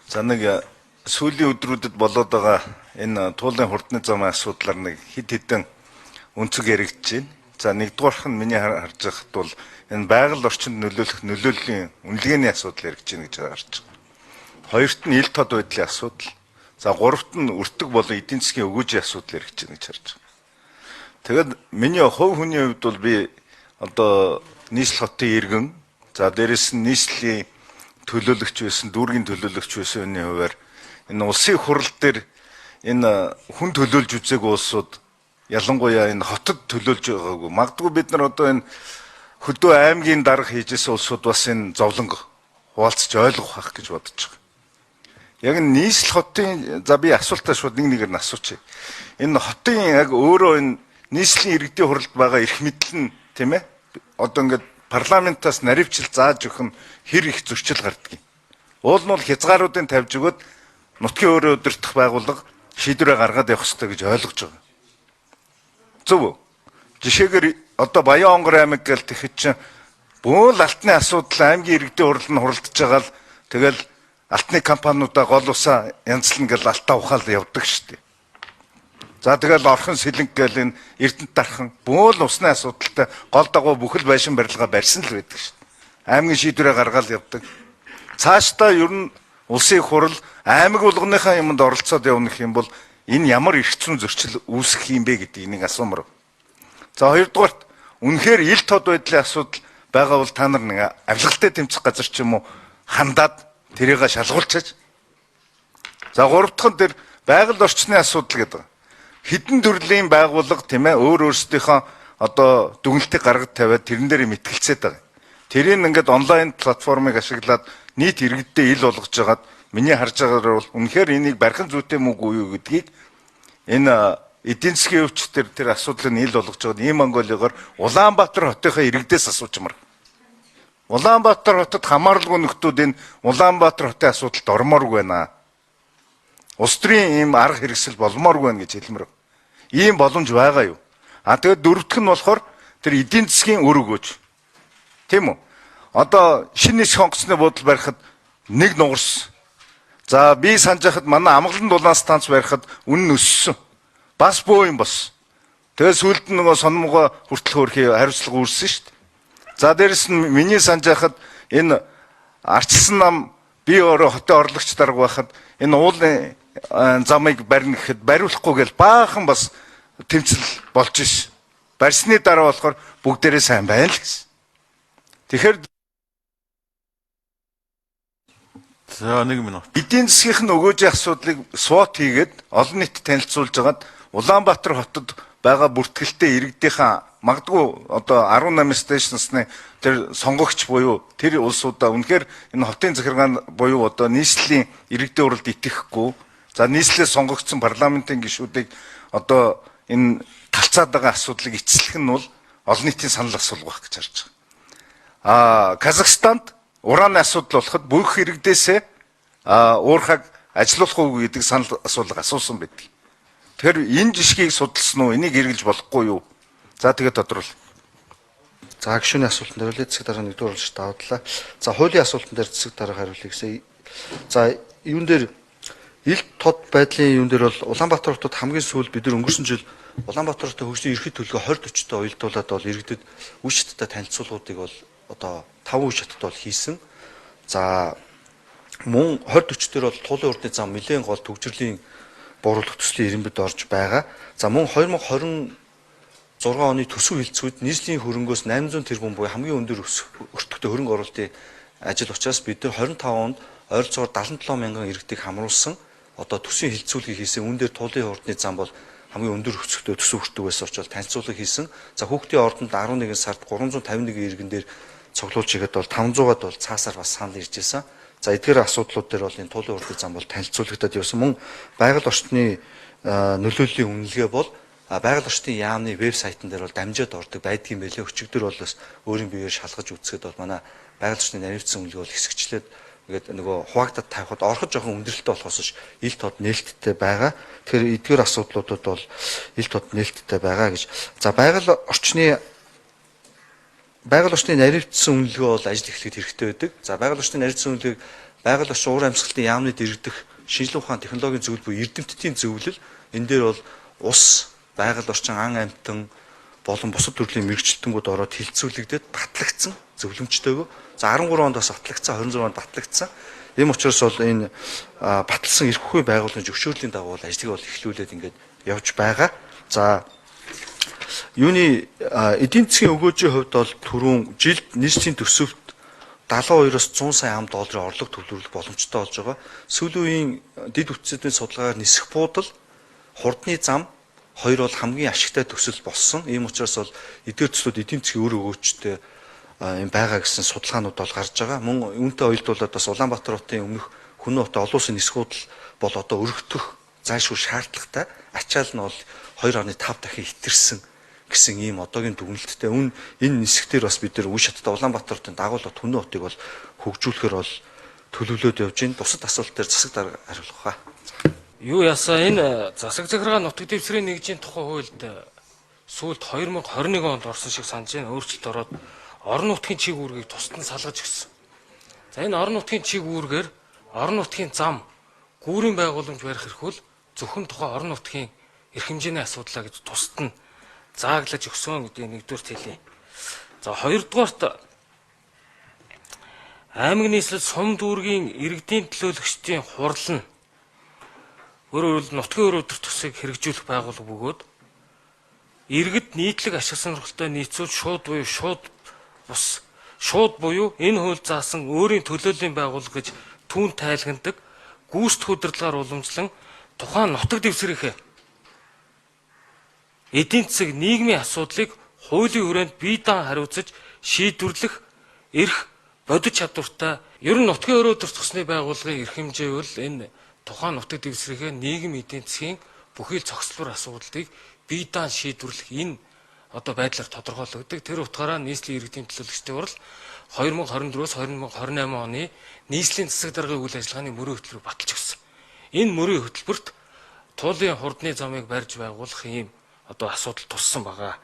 За, нэг сүүлийн өдрүүдэд болоод байгаа энэ туулын хурдны замын асуудлаар нэг хэд хэдэн өнцөг яригдж байна. За, нэгдүгээрх нь миний харж байхад бол энэ байгаль орчинд нөлөөлөх нөлөөллийн үнэлгээний асуудал яригдж байна гэж харж байгаа. Хоёрт нь ил тод байдлын асуудал. За, гуравт нь өртөг болон эдийн засгийн өгөөжийн асуудал яригдж байна гэж харж байгаа. Тэгээд миний хувь хүний хувьд бол би одоо нийслэл хотын иргэн, за дээрэс нь нийслэлийн төлөөлөгч байсан, дүүргийн төлөөлөгч байсан хүний хувьар энэ улсын хурал дээр энэ хүн төлөөлж үзээгүй улсууд, ялангуяа энэ хотод төлөөлж байгаагүй. Магадгүй бид нар одоо энэ хөдөө аймгийн дарга хийжсэн улсууд бас энэ зовлонг хуваалцаж ойлгох байх гэж бодож байгаа. Яг энэ нийслэл хотын, за, би асуултаа шууд нэг нэгээр нь асуучих. Энэ хотын яг өөрөө энэ нийслэлийн иргэдийн хуралд байгаа эрх мэдэл нь, тийм ээ, одоо ингээд парламентаас наривчил зааж өгөх нь хэр их зөрчил гардаг юм? Уул нь бол хязгааруудын тавьж өгөөд нутгийн өөрөө удирдах байгууллага шийдвэрээ гаргаад явах ёстой гэж ойлгож байгаа. Зөв үү? Жишээгээр одоо Баян-Онгор аймаг гэл тэгэхэд чинь бөөн л алтны асуудал, аймгийн иргэдийн хурал нь хуралдаж байгаа л, тэгэл алтны компаниудаа гол усаа янзлна гэл алтаа ухаал явдаг шүү дээ. За, тэгэл Орхон Сэлэнг гэл энэ Эрдэнэт дархан бөөн л усны асуудалтай гол дагуу бүхэл байшин барилга барьсан л байдаг шүү дээ. Аймгийн шийдвэрээ гаргаал явдаг. Цаашдаа ер нь улсын хурал аймаг болгоныхаа юмд оролцоод явна гэх юм бол энэ ямар эрх зүйн зөрчил үүсгэх юм бэ гэдгийг нэг асуумар. За, хоёрдугаарт үнэхээр ил тод байдлын асуудал байгаа бол та нар нэг авилгалтай тэмцэх газар ч юм уу хандаад тэрийг шалгуулчихаж. За, гурав дахь нь тэр байгаль орчны асуудал гэдэг. Хэдэн төрлийн байгууллага, тийм ээ, өөр өөрсдийнхөө одоо дүгнэлтийг гаргад тавиад тэрэн дээр мэтгэлцээд байгаа. Тэрийг ингээд онлайн платформыг ашиглаад нийт иргэддээ ил болгож байгаад миний харж байгаагаар бол үнэхээр энийг барих нь зүйтэй мүү үгүй юу гэдгийг энэ эдийн засгийн өвч тэр тэр асуудлыг ил болгож байгаа ийм Монголиогоор Улаанбаатар хотынхаа иргэдээс асуучмаар. Улаанбаатар хотод хамааралгүй нөхдүүд энэ Улаанбаатар хотын асуудалд ормооргүй байна. Улс төрийн ийм арга хэрэгсэл болмооргүй байна гэж хэлмээр. Ийм боломж байгаа юу? А тэгээд дөрөвдөх нь болохоор тэр эдийн засгийн үр өгөөж. Тийм үү? Одоо шинэ нисэх онгоцны буудал барихад нэг нугарс. За, би санаж байхад манай Амгалан дулаан станц барихад үнэ нь өссөн. Бас бөө юм бос. Тэгээ сүүлд нь нөгөө Сономгоо хүртэл хөөрхий хариуцлага үүссэн шүү дээ. За, дээрэс нь миний санаж байхад энэ арчилсан нам, би өөрөө хотын орлогч дарга байхад энэ уулын замыг барина гэхэд бариулахгүй гэл баахан бас тэмцэл болж иш. Барьсны дараа болохоор бүгдээрээ сайн байна л гэсэн. Тэгэхээр За, 1 минут. Эдийн засгийнх нь өгөөжийн асуудлыг SWOT хийгээд олон нийтэд танилцуулж хагаад Улаанбаатар хотод байгаа бүртгэлтэй иргэдийнхаа магадгүй одоо 18 station-ны тэр сонгогч буюу тэр улсуудаа үнэхээр энэ хотын захиргаан буюу одоо нийслэлийн иргэдийн хуралд итгэхгүй, за, нийслэлээс сонгогдсон парламентын гишүүдийг одоо энэ талцаад байгаа асуудлыг эцэслэх нь бол олон нийтийн санал асуулга байх гэж харж байгаа. А Казахстанд урааны асуудал болоход бүх иргэдээсээ уурхаг ажилуулах уу гэдэг санал асуулга асуусан байдаг. Тэгэхээр энэ жишгийг судалсан уу? Энийг хэрэглэж болохгүй юу? За, тэгээд тодруул. За, гишүүний асуултанд хариулъя. Засаг дарга нэгдүгээр уралдагч давдлаа. За, хуулийн асуултан дээр засаг дарга хариулъя гэсэн. За, юун дээр, ил тод байдлын юун дээр бол Улаанбаатар хотод хамгийн сүүлд бид нар өнгөрсөн жил Улаанбаатар хотын хөгжлийн ерхий төлөвлөгөө 20 40-той уялдуулаад бол иргэдэд үе шаттай танилцуулгуудыг бол одоо 5 үе шаттай бол хийсэн. За, мөн 20 40 дээр бол туулын урдны зам нэлээн гол төгжрлийн бууруулах төслийн ирэмбэд орж байгаа. За, мөн 2026 оны төсөв хилцүүд нийслэлийн хөрөнгөөс 800 тэрбум буюу хамгийн өндөр өртөгтэй хөрөнгө оруулалтын ажил учраас бид нар 25 онд ойролцоогоор 77 мянган иргэдийг хамруулсан одоо төсвийн хилцүүлгийг хийсэн. Үүн дээр туулын хурдны зам бол хамгийн өндөр өсөлттэй төсөв өртөг байсан учраас танилцуулга хийсэн. За, хүүхдийн ордонд 11 сард 351 иргэн дээр цуглуулж ихэд бол 500-аад бол цаасаар бас санал ирж байсан. За, эдгээр асуудлууд дээр бол энэ туулын хурдны зам бол танилцуулагдаад явсан. Мөн байгаль орчны нөлөөллийн үнэлгээ бол байгаль орчны яамны вебсайтн дээр бол дамжаад ордог байдгийн байлээ. Өчигдөр бол бас өөрийн биеэр шалгаж үзэхэд бол манай байгаль орчны наривчсан үнэлгээ бол хэсэгчлээд ингээд нөгөө хуваагдаад тавихад ороход жоохон өндөрлөлттэй болохоос ш ил тод нээлттэй байгаа. Тэгэхээр эдгээр асуудлуудад бол ил тод нээлттэй байгаа гэж. За, байгаль орчны наривчсан үнэлгээ бол ажил эхлэхэд хэрэгтэй байдаг. За, байгаль орчны наривчсан үнэлгээг Байгаль орчин уур амьсгалын яамны дэргэдэх шинжилгээ ухаан технологийн зөвлөл буюу эрдэмтдийн зөвлөл энэ дээр бол ус, байгаль орчин, ан амьтан болон бусад төрлийн мэргэжилтэнгүүд ороод хилцүүлэгдээд батлагдсан зөвлөмжтэйгөө. За 13 онд бас батлагдсан, 26 онд батлагдсан. Ийм учраас бол энэ баталсан эрх хүчний байгууллагын зөвшөөрлийн дагуу бол ажлыг бол эхлүүлээд ингээд явж байгаа. За юуны эдийн засгийн өгөөжийн хувьд бол түрүүн жилд нийслэлийн төсөвт 72-оос 100 сая ам долларын орлого төвлөрүүлэх боломжтой болж байгаа. Сүүлийн үеийн дэд бүтцүүдийн судалгаагаар нисэх буудал, хурдны зам хоёр бол хамгийн ашигтай төсөл болсон. Ийм учраас бол эдгээр төслүүд эдийн засгийн үр өгөөжтэй юм байгаа гэсэн судалгаанууд бол гарч байгаа. Мөн үүнтэй уялдуулаад бас Улаанбаатар хотын өмнөх Хүннү хотын олон улсын нисэх буудал бол одоо өргөдөх зайлшгүй шаардлагатай. Ачаал нь бол 2.5 дахин хэтэрсэн гэсэн ийм одоогийн дүгнэлттэй. Энэ нисэх дээр бас бид нар үе шаттай Улаанбаатар хотын дагуулга Хүннү хотыг бол хөгжүүлэхээр бол төлөвлөөд явж байна. Бусад асуулт дээр засаг дарга хариулах ба. Юу ясаа энэ засаг захиргаа нутаг дэвсгэрийн нэгжийн тухай хуульд сүүлд 2021 онд орсон шиг санаж байна. Өөрчлөлт ороод орон нутгийн чиг үүргийг тусад нь салгаж өгсөн. За энэ орон нутгийн чиг үүргээр орон нутгийн зам, гүүрийн байгууламж барих эрх бол зөвхөн тухайн орон нутгийн эрх хэмжээний асуудлаа гэж тусад нь зааглаж өгсөн гэдгийг нэгдүгээрт хэлье. За хоёрдугаарт аймаг нийслэл сум дүүргийн иргэдийн төлөөлөгчдийн хурал нь өөрөөр хэлбэл нутгийн өр өдөр төсийг хэрэгжүүлэх байгууллага бөгөөд иргэд нийтлэг ашиг сонирхолтой нийцүүл шууд буюу энэ хууль заасан өөрийн төлөөллийн байгууллага гэж түүн тайлгнадаг гүйцэтгэх удирдлагаар уламжлан тухайн нутаг дэвсгэрийнхээ эдийн засаг нийгмийн асуудлыг хуулийн хүрээнд бие даан хариуцаж шийдвэрлэх эрх бодит чадвартай. Ер нь нутгийн өр өдөр тосны байгууллагын эрх хэмжээ бол энэ тухайн нутаг дэвсгэрийнхээ нийгэм эдийн засгийн бүхий л зохицлбор асуудлыг бие даан шийдвэрлэх энэ одоо байдлаар тодорхойлогддог. Тэр утгаараа нийслэлийн иргэдийн төлөөлөгчдийн хурал 2024-өөс 2028 оны нийслэлийн засаг даргын үйл ажиллагааны мөрийн хөтөлбөрийг баталж өгсөн. Энэ мөрийн хөтөлбөрт туулын хурдны замыг барьж байгуулах ийм одоо асуудал туссан байгаа.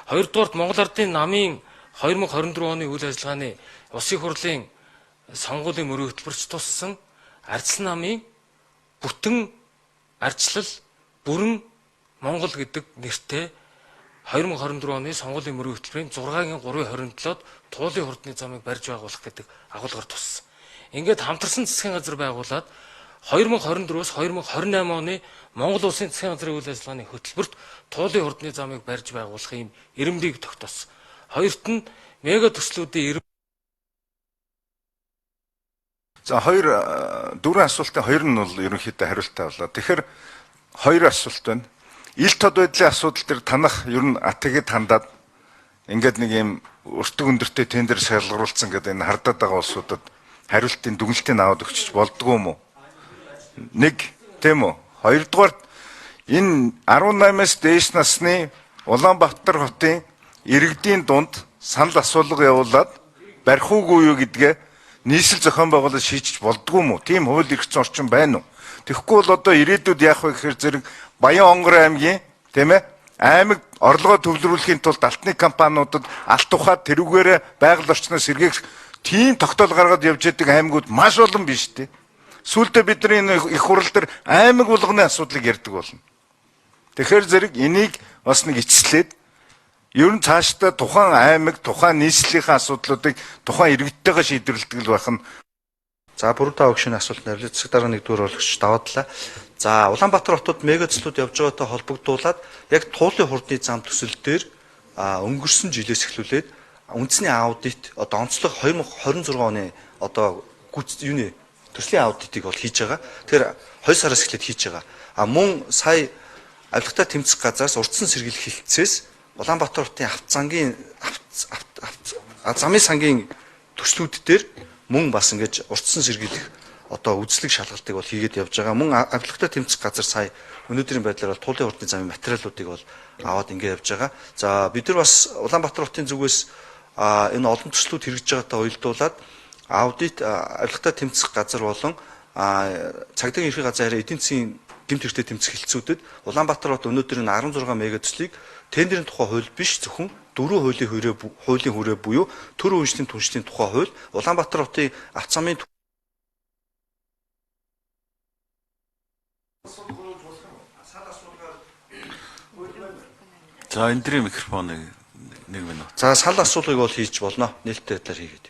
Хоёрдугаарт Монгол Ардын намын 2024 оны үйл ажиллагааны улсын хурлын сонгуулийн мөрийн хөтөлбөрч туссан. Ардчлан намын бүтэн ардчлал бүрэн Монгол гэдэг нэртэй 2024 оны сонгуулийн мөрийн хөтөлбөрийн 6-гийн 3.27-д туулын хурдны замыг барьж байгуулах гэдэг агуулгаар туссан. Ингээд хамтарсан засгийн газар байгуулад 2024-өөс 2028 оны Монгол Улсын засгийн газрын үйл ажиллагааны хөтөлбөрт туулын хурдны замыг барьж байгуулах ийм эрэмбийг тогтоосон. Хоёрт нь мега төслүүдийн эрэмб. За дөрвөн асуултын хоёр нь бол ерөнхийдөө хариулттай боллоо. Тэгэхээр хоёр асуулт байна. Ил тод байдлын асуудал дээр танах ер нь АТГ-д хандаад ингээд нэг юм өртөг өндөртэй тендер шалгаруулсан гэдэг энэ хардаад байгаа улсуудад хариултын дүгнэлтийг аваад өгчөж болдгоо юм уу? Нэг тийм үү? Хоёрдугаар энэ 18-аас дээш насны Улаанбаатар хотын иргэдийн дунд санал асуулга явуулаад барих уугүй юу гэдгээ нийслэл зохион байгуулалт шийдэж болдгоо юм уу? Тийм хууль эрх зүйн орчин байна уу? Тэгэхгүй бол одоо ирээдүйд яах вэ гэхээр зэрэг Баян-Онгор аймгийн тийм аймаг орлогоо төвлөрүүлэхийн тулд алтны компаниудад алт ухаад тэрүүгээрээ байгаль орчноос сэргээх тийм тогтоол гаргаад явж байдаг аймагуд маш олон биш үү? Сүүлдээ бидний энэ их хурал дээр аймаг болгоны асуудлыг ярьдаг болно. Тэгэхээр зэрэг энийг бас нэг ичслээд ер нь цаашдаа тухайн аймаг, тухайн нийслэлийнхээ асуудлуудыг тухайн иргэдтэйгээ шийдвэрлэдэг л байх нь. За бүрэн таа өгшөний асуулт хариулъя. Засаг дарга нэгдүгээр орлогч даваадлаа. За Улаанбаатар хотод мега төслүүд явж байгаатай холбогдуулаад яг туулын хурдны зам төсөл дээр өнгөрсөн жилээс эхлүүлээд үндэсний аудит одоо онцлог 2026 оны одоо юуны төслийн аудитыг бол хийж байгаа. Тэгэхээр 2 сараас эхлээд хийж байгаа. А мөн сая авилгатай тэмцэх газраас урдсан сэргийлэх хэлтсээс Улаанбаатар хотын авцангийн замын сангийн төслүүд дээр мөн бас ингэж урдсан сэргийлэх одоо үзлэг шалгалтыг бол хийгээд явж байгаа. Мөн авилгатай тэмцэх газар сая өнөөдрийн байдлаар бол туулын хурдны замын материалуудыг бол аваад ингэ явж байгаа. За бид нар бас Улаанбаатар хотын зүгээс энэ олон төслүүд хэрэгжиж байгаатай уялдуулаад аудит авилгатай тэмцэх газар болон цагдаагийн ерхий газар хараа эдийн засгийн гэмт хэрэгтэй тэмцэх хэлтсүүдэд Улаанбаатар хот өнөөдөр энэ 16 мега төслийг тендерийн тухай хууль биш зөвхөн дөрвөн хуулийн хүрээ буюу төр үйлчлийн түншлэлийн тухай хууль Улаанбаатар хотын авц замын За, эндрийн микрофоныг 1 минут. За, санал асуулгыг бол хийж болно. Нээлттэй байдлаар хийгээд.